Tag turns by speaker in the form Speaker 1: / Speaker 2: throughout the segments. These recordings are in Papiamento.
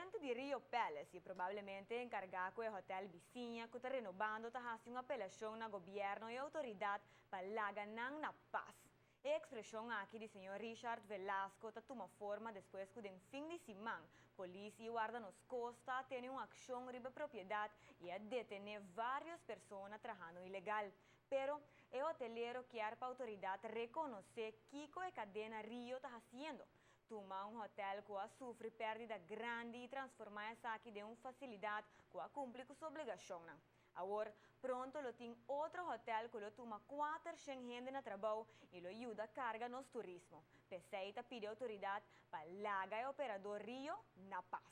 Speaker 1: Gerente di Rio Palace y probablemente encarga cu e hotel bisiña cu ta renobando ta haci un apelacion na gobierno y autoridad pa laga nan na paz. E expresion aki di señor Richard Velasco ta tuma forma despues cu den fin di siman, polis y Guarda Nos Costa a tene un accion riba propiedad y a detene varios persona trahando ilegal. Pero e hotelero kier pa autoridad reconoce kico e cadena Rio ta haciendo. Tuma un hotel cu a sufri perdida grandi y transforma esaki den un facilidad cu a cumpli cu su obligacionnan. Awor, pronto lo tin otro hotel cu lo tuma 400 hende na trabou y lo yuda carga nos turismo. P'esey ta pidi autoridad pa laga e operador Rio na paz.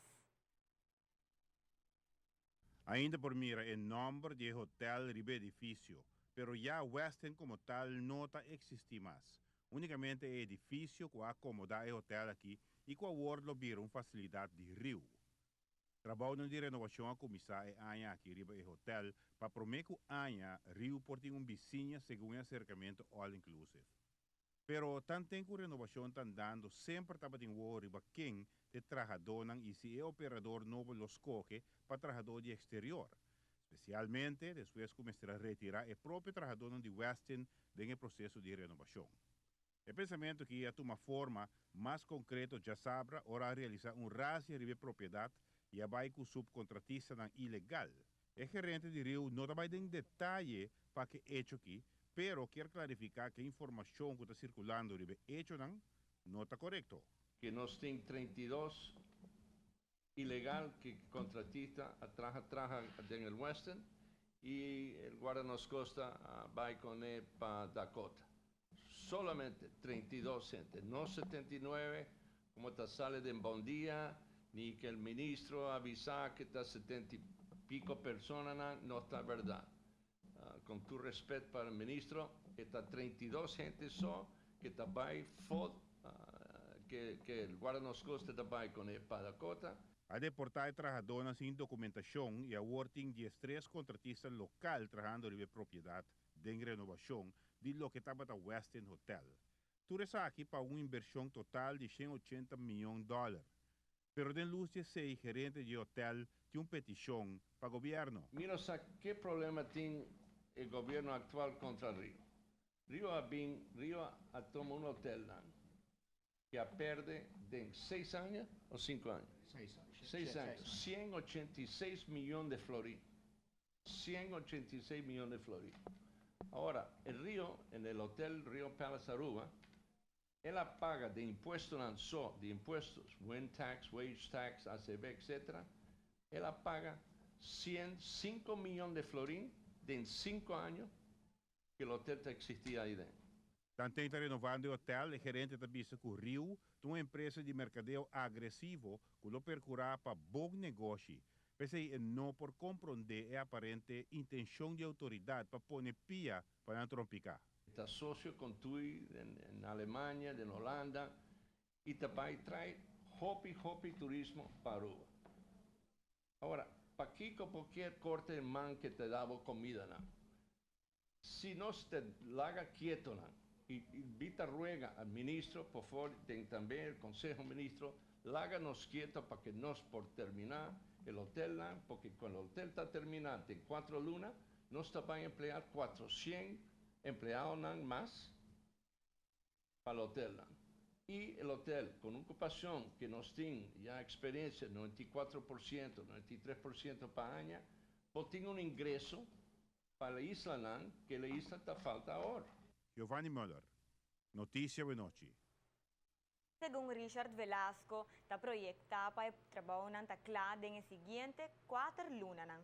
Speaker 2: Ainda por mira e nomber di hotel riba edificio, pero ya Westin como tal no ta existi mas. Unicamente e edificio cu a acomoda e hotel aki y cu awor lo bira un facilidad di Riu. Trabou di renovacion a cuminsa e aña aki riba e hotel pa prome cu aña Riu por tin un bisiña segun e acercamento all inclusive. Pero tanten cu renovacion ta andando, semper tabatin wowo riba ken ta trahadornan y si e operador nobo lo scoge pa trahador di exterior. Especialmente despues cu mester a retira e propio trahador di Westin den e proceso di renovacion. E pensamento aki a tuma forma mas concreto diasabra ora a realisa un razzia riba propiedad y a bay cu subcontratistanan ilegal. E gerente di Riu no ta bay den detaye pa e hecho aki, pero kier clarifica cu e informacion cu ta circulando riba e hechonan no ta corecto.
Speaker 3: Cu nos tin 32 ilegal cu contratista a traha traha den el Westin y el Guarda Nos Costa bay cu ne pa Dakota. Solamente 32 hende, no 79 como ta sali den Bon Dia, ni cu e ministro a avisa cu ta 70 y pico persona, no ta berdad. Cu tur respet pa e ministro, ta 32 hende so cu ta bay for, cu el Guarda Nos Costa ta bay cu ne pa Dakota.
Speaker 2: A deporta e trahadornan sin documentacion y awor tin 13 contratista local trahando riba propiedad den renovacion di loke tabata Westin Hotel. Tur esaki pa un inversion total di 180 miyon di dollar. Pero den luz di esey, gerente di hotel tin un peticion pa gobierno.
Speaker 3: Mira, ki problema tin e gobierno actual contra Rio? Rio a bin, Rio a tuma un hotel cu a perde den 6 aña of 5 aña?
Speaker 4: 6 aña.
Speaker 3: 6 aña. 186 miyon di florin. 186 miyon di florin. Awor, e Rio, den e hotel Rio Palace Aruba, el a paga di impuesto so, di impuesto, wind tax, wage tax, ACB, etc. El a paga 105 miyon di florin den 5 aña cu e hotel ta existi ey den.
Speaker 2: Tanten ta renovando e hotel, e gerente ta bisa cu Riu tin un empresa di mercadeo agresivo cu lo percura pa bon negoshi. P'esey no por comprende e aparente intencion di autoridad pa pone pia pa nan trompica.
Speaker 3: Ta socio cu TUI na Alemania, na Hulanda, y tambe trae hopi, hopi turismo pa Aruba. Awor, pakico cualkier corta man cu ta duna cuminda, no? Si nos ta laga keto, no? Y mi ta ruega na ministro, por fabor, tin tambe e conseho ministro, laga nos keto pa cu nos por termina e hotel, no? Pasobra ora e hotel ta termina, den 4 luna, nos ta bay emplea 400 empleado mas pa e hotel. No? Y e hotel, cu ocupacion cu nos tin ya experiencia, 94%, 93% pa aña, tin un ingreso pa e isla, cu e isla ta falta awor.
Speaker 2: Giovanni Müller, Noticia di Nochi.
Speaker 1: Segun Richard Velasco, ta proyecta pa e trabou ta cla den e siguiente 4 lunanan.